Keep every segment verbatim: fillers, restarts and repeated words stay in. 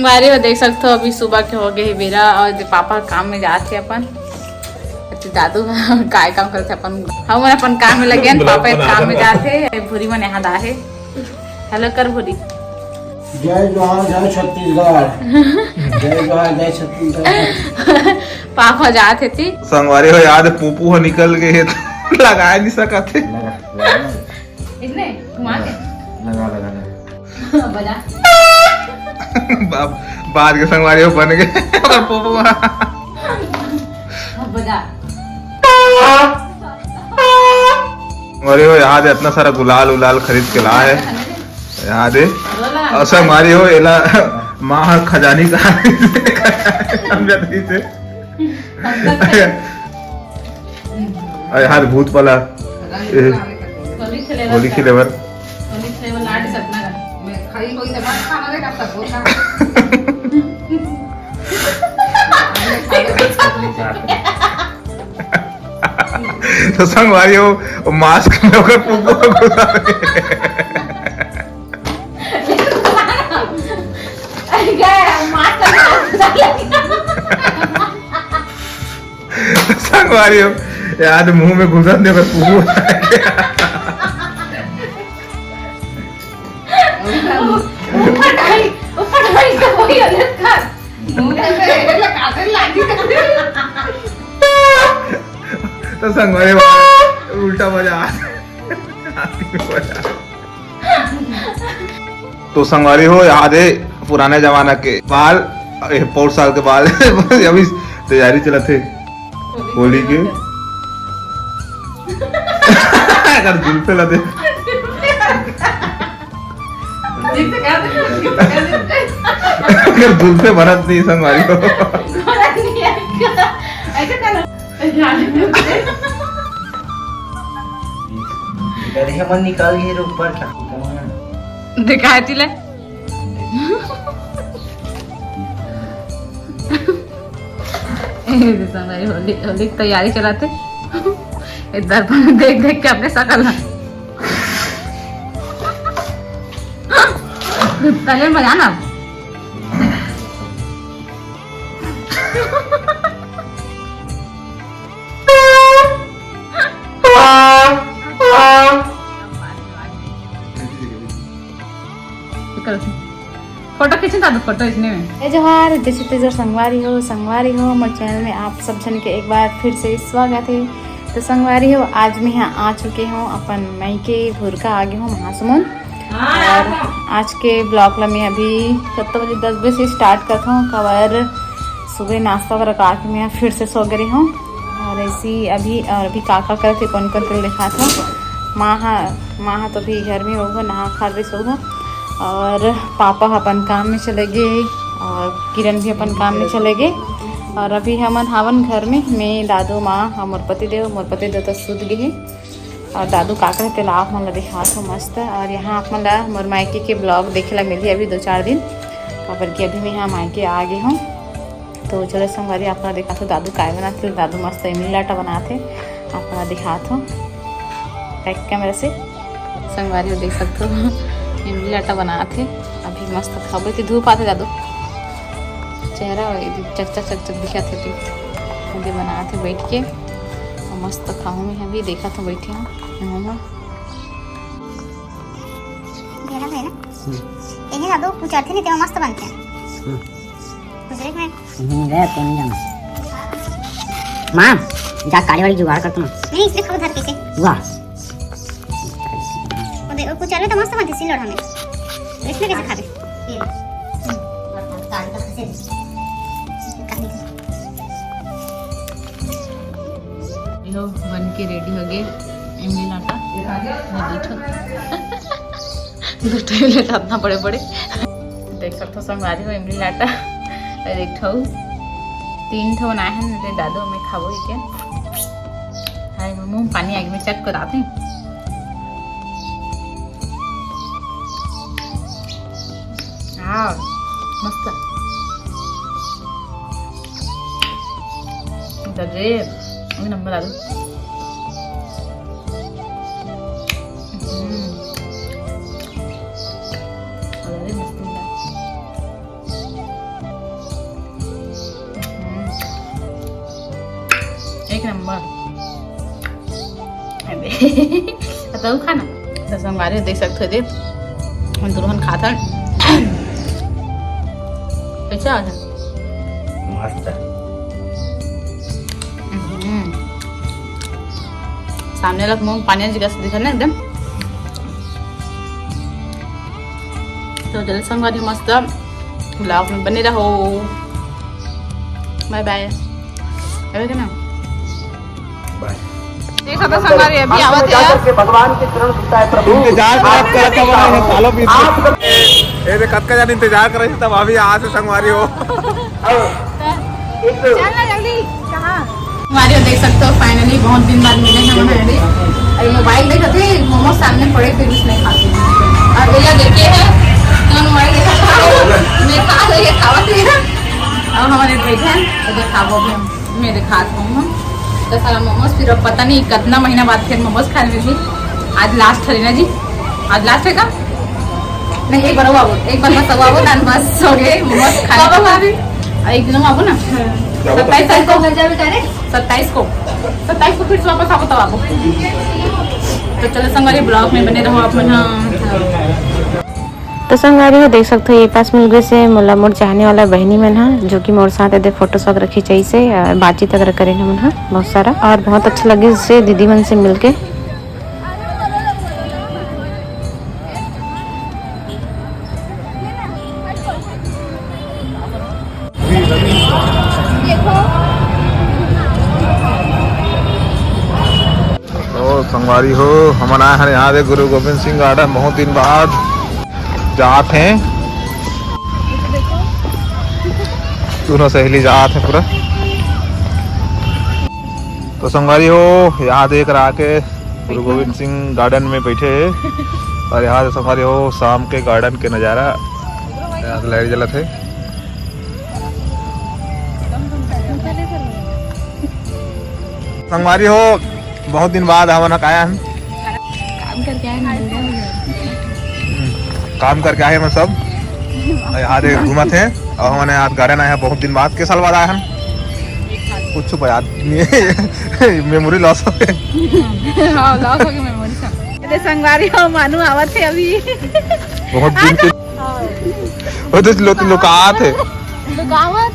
संगवारी हो, देख सकथो, अभी सुबह के हो गए हे बेरा और दे पापा काम में जात हे अपन। अच्छा, दादू काय काम करथे अपन, हम अपन काम में लगे हन, पापा एक काम में जात हे। भूरी मन यहाँ दा हे। हेलो कर भूरी। जय जोहार, जय छत्तीसगढ़। जय जोहार, जय छत्तीसगढ़। पापा जात हे ती। संगवारी हो, याद पूपू हो निकल गए हे तो लगाए नहीं सकत हे। लगा, लगा। इसने घुमा के। लगा, लगा, लगा। बजा। बाप, बाद के संगवारी हो बन गए। और पोपो। अब बजा। अरे वो याद है, इतना सारा गुलाल उलाल खरीद के ला है। याद है? और संगवारी हो, एला माँ खजानी का समझत रही से। अरे यार, भूत वाला। ए, होली खेले बर। होली खेले बर। होली खेले बर लाड सतना का। मैं खाई कोई तो मत खाना रे, का सब होता। तो संगवारी हो, वो मास्क में ओकर पुप्पो को घुसा दे। अरे गया, मास्क का घुसा लगा। संगवारी हो, यार मुंह में घुसा दे, ओकर पुप्पो। ऊपर ढाई, ऊपर ढाई का वही हालत कर। मुंह में से काटे लागी। तो संगवारी हो, उल्टा मजा आ। तो संगवारी हो, याद है पुराने जमाना के बाल, ए, पौर साल के बाल। अभी तैयारी चलत है होली के। अगर जुल्फे ला दे। अगर जुल्फे भरत नहीं संगवारी हो। ऐसा कर। गधे मन निकाल गए रे ऊपर का। दिखाई तिले। ए, संगवारी होली, होली की तैयारी चलाते। ए, दर्पण में देख देख के अपने शकल ना। तले में बजा ना। फोटो खींचन था तो फोटो इसने में। ए जोहार, जय छत्तीसगढ़ संगवारी हो, संगवारी हो, मोर चैनल में आप सब झन के एक बार फिर से स्वागत है। तो संगवारी हो, आज मैं यहाँ आ चुके हूँ अपन मई के भुरका आ गए हूँ महासमुंद। और आज के ब्लॉग ला मैं अभी कत्ता बजे, दस बजे से स्टार्ट करत हूँ, काबर सुबह नाश्ता वगैरह करके मैं फिर से सो गई हूँ। और ऐसी अभी, और अभी का का करत हे, कौन कौन तेल दिखात हूँ। माँ हा, माँ हा तो अभी घर में होगा, नहा खा के सोगा। और पापा हा अपन काम में चले गए और किरण भी अपन काम में चले गए। और अभी हमन हावन घर में, मैं, दादू, माँ और मोर पति देव। मोर पति देव तो सुत गए हे। और दादू का करत हे तेला आप मन ला दिखात हो मस्त। और यहाँ आप मन ला मोर मायके के ब्लॉग देखे ला मिलही अभी दो चार दिन, काबर कि अभी मैं यहाँ मायके आ गई हूँ। तो चलो संगवारी, आप मन ला दिखात हो दादू काय बनात हे। दादू मस्त इमली लाटा बनात हे, आप मन ला दिखात हो बैक कैमरा से। संगवारी हो देख सकत हो इमली लाटा बनात हे, अभी मस्त खाबो। इतनी धूप आथे दादू, चेहरा चकचक चकचक दिखत हे। तो ये बनात हे बैठ के, और मस्त खाहूँ मैं अभी, देखत हो बैठे हूँ। हम्म। घेरा है ना? हम्म। यही ना दो कुचरथे नहीं, तेरा मस्त बनते हैं। हम्म। कुचरे में। हम्म, गया तो नहीं जाना। माँ, जा काली वाली जुगाड़ कर तुम। नहीं, इसलिए खाओ धर के इसे। वाह। वो दे, वो कुचरवे तो मस्त बनते सिल लोढ़ा में। तो इसमें कैसे खाबे? ये। हम्म। ये लो, बन के रेडी हो गए इमली लाटा। ये देखो। दो ठो इमली लाटा इतना बड़े बड़े। देख सकते हो संगवारी हो इमली लाटा। और एक ठो, तीन ठो बनाए हैं, नहीं तो दादू मैं खाबो ही क्या। हाय, मुंह में पानी आ गया, मैं चट कर आती हूँ। हाँ, मस्त। गजब, एक नंबर आलू। हम्म। अरे मस्त मिला। तो तू खा ना। तो संगवारी देख सकते हो, दे हम दुल्हन खात हन। कैसे आवत है? मस्त है। हम्म। सामने लग मुंह पानी जगह से दिखा ना एकदम। तो चलो संगवारी, मस्त vlog में बने रहो। बाय बाय। अबे के ना। बाय। देखो तो संगवारी, अभी आवत है। भगवान की शरण सुनता है प्रभु। इंतजार करत करत हमारे सालों बीत गए। ये देख, कतका जन इंतजार करे थे, तब अभी आज से संगवारी हो। चल ना जल्दी। कहाँ? संगवारी हो, देख सकते हो, finally बहुत दिन बाद मिले हैं हम। अभी मोबाइल देखते थे, मोमोज सामने पड़े, फिर उसने खा लिया। और भैया देखे हैं, तो मोबाइल देखा था, मैं खा रही है, खावा थी। अब हमारे देखे हैं, तो देखा वो भी हम। मैं दिखात हूँ हम तो सारा मोमोज, फिर अब पता नहीं कितना महीना बाद फिर मोमोज खाने मिली। आज लास्ट है ना जी, आज लास्ट है का? नहीं, एक बार हुआ वो, एक बार बस हुआ वो, दान बस हो गए मोमोज खाने। कब हुआ अभी? एक दिन हुआ वो ना, सत्ताईस तारीख को। सत्ताईस को, सत्ताईस को फिर से वापस आपको तब आपको। तो चलो संगवारी, vlog में बने रहो आप मन। हाँ। तो संगवारी हो, देख सकते हो, ये पास मिल गए से मोला मोर चाहने वाला बहनी मन हा, जो कि मोर साथ एदे फोटो वगैरह खिंचाई से और बातचीत वगैरह करे हमन हा बहुत सारा, और बहुत अच्छा लगे से दीदी मन से मिलके। तो संगवारी हो, हमन आए हन यहाँ दे गुरु गोविंद सिंह गार्डन, बहुत दिन बाद जात हैं, दोनों सहेली जात हैं पूरा। तो संगवारी हो, यहाँ देख रहा के गुरु गोविंद सिंह गार्डन में बैठे हैं और यहाँ से संगवारी हो शाम के गार्डन के नज़ारा, यहाँ से लाइट जलत है। संगवारी हो, बहुत दिन बाद हमन ह आए हन। काम करके आए ना, काम करके आए हमन सब। और यहाँ देख घूमत हैं और हमन यहाँ गार्डन आए हैं बहुत दिन बाद। के साल बाद आए हन? कुछ छुपा याद नहीं है। मेमोरी लॉस हो गए। हाँ, लॉस हो गई मेमोरी सब। ये संगवारी हो, मानू आवत है अभी। बहुत दिन के। वो तो लो, लुकात है। लुकावत।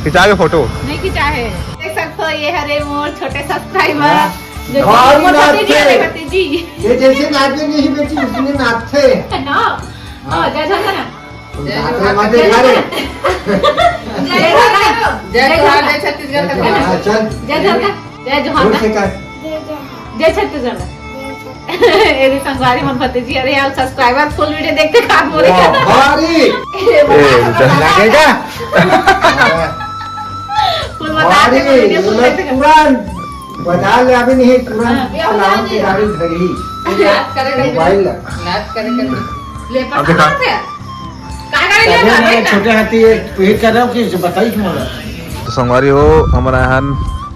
खिंचा के फोटो। नहीं खिंचा है। देख सकते हो, ये हरे मोर छोटे सब्सक्राइबर। जो भारी मोर नाच भतीजी है। हरे भतीजी। ये जैसे नाचे नहीं बेटी, उसने नाचे। है ना? हाँ, जय झारखंड ना। नाचे मत दिखा रे। जय झारखंड। जय जोहार, जय छत्तीसगढ़ का। हाँ, चल। जय झारखंड। जय जोहार। जोर से कर। जय छत्तीसगढ़। ये रे संगवारी मन भतीजी, अरे यार, सब्सक्राइबर फुल वीडियो देखते खान मोरे। वाह, भारी। ये बड़ा ए, खतरनाक। लगेगा। फुल बता दे, भारी, वीडियो फुल मतलब देखते। पूरा बता ले, अभी नहीं, पूरा हाँ, ये अलार्म बता के दे। गाड़ी धरी। नाच करे कर। मोबाइल ला। नाच करे कर। ले अब देखा। पकड़ से। का गाड़ी ले तबे जा मैं रहे हैं? छोटे हाथी ये हिट कर रहा हूँ कि बताई क्यों रहा? तो संगवारी हो, हमन आए हन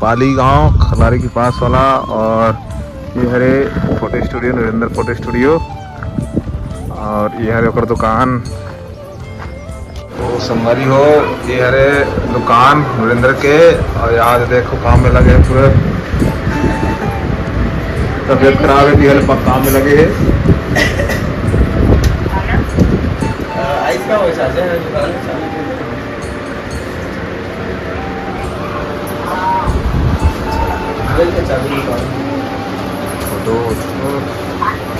पाली गांव, खल्लारी के पास वाला, और ये हरे photo studio, Narendra photo studio, और ये हरे ओकर दुकान। तो संगवारी हो, ये हरे दुकान नरेंद्र के, और यहाँ देखो काम में लगे हैं पूरे। तबीयत खराब है, ये हरे काम में लगे हैं। आइस का वैसा है।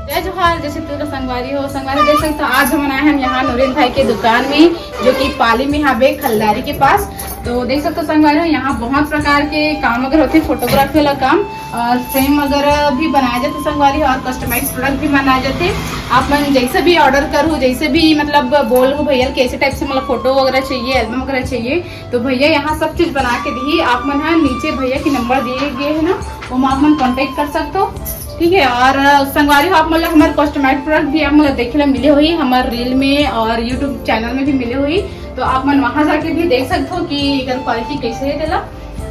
जय जोहार, जय छत्तीसगढ़ संगवारी हो। संगवारी देख सकते हो, आज हमन आए हन यहाँ नरेंद्र भाई के दुकान में, जो कि पाली में हावे खल्लारी के पास। तो देख सकते हो संगवारी हो, यहाँ बहुत प्रकार के काम अगर होते, फोटोग्राफी वाला काम और फ्रेम वगैरह भी बनाए जाते संगवारी, और कस्टमाइज प्रोडक्ट भी बनाए जाते। आप मन जैसे भी ऑर्डर करो, जैसे भी मतलब बोल हो भैया कैसे टाइप से मतलब फोटो वगैरह चाहिए, एल्बम वगैरह चाहिए, तो भैया यहाँ सब चीज बना के दी। आप मन ह नीचे भैया के नंबर दिए गए है ना, ओमा आप मन कॉन्टेक्ट कर सकते हो। ठीक है, और अ, संगवारी हो, आप मन ला हमारे कस्टमाइज प्रोडक्ट भी आप मन ला देखे ला मिले हुई हमारे रील में और यूट्यूब चैनल में भी मिले हुई, तो आप मन वहाँ जाके भी देख सकते हो कि एकर क्वालिटी कैसे है तेला।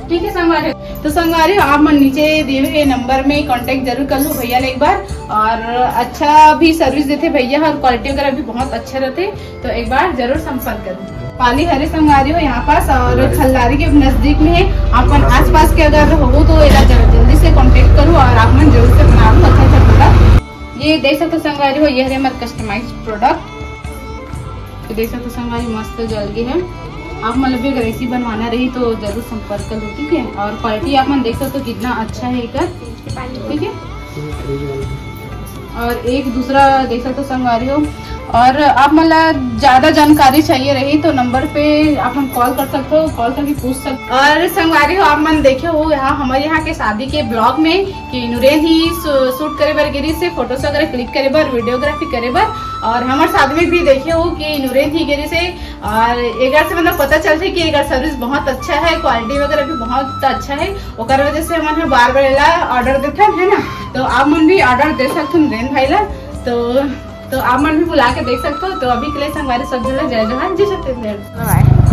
ठीक है संगवारी, तो संगवारी हो, आप मन नीचे दिए हुए नंबर में कॉन्टेक्ट जरूर कर लो भैया ले एक बार। और अच्छा भी सर्विस देते भैया, और क्वालिटी वगैरह भी बहुत अच्छे रहते, तो एक बार जरूर संपर्क करो। पाली हरे संगवारी हो यहाँ पास और खल्लारी के नजदीक में है। आप मन आसपास के अगर हो तो एला जल-, जल्दी से कॉन्टेक्ट करूँ और आप मन जरूर से बनाहू अच्छा अच्छा प्रोडक्ट। ये देख सकत हो संगवारी हो, ये हरे हमर कस्टमाइज प्रोडक्ट। ये देख सकत हो संगवारी, मस्त जल गे हे। आप मन ला भी अगर ऐसी बनवाना रही तो जरूर संपर्क कर लो, ठीक है। और क्वालिटी आप मन देख सकत हो कितना अच्छा है एकर, ठीक है। और एक दूसरा देख सकत हो संगवारी हो, और आप मन ला ज्यादा जानकारी चाहिए रही तो नंबर पे आप मन कॉल कर सकते हो, कॉल करके पूछ सकते हो। और संगवारी हो, आप मन देखे हो यहाँ हमारे यहाँ के शादी के ब्लॉग में कि नूरेन ही शू-, शूट करे बर गिरी से, फोटोज वगैरह क्लिक करे बर, वीडियोग्राफी करे बर। और हमारे साथ में भी देखे हो कि नूरेन ही गिरी से, और एकर से मतलब पता चलथे कि एकर सर्विस बहुत अच्छा है, क्वालिटी वगैरह भी बहुत अच्छा है। ओकर वजह से हमन ह बार बार एला ऑर्डर देथन, है ना। तो आप मन भी ऑर्डर दे सकथन नूरेन भाई ला। तो तो आप मन भी बुला के देख सकते हो। तो अभी के लिए संगवारी सब झन ला जय जोहार, जय छत्तीसगढ़। बाय।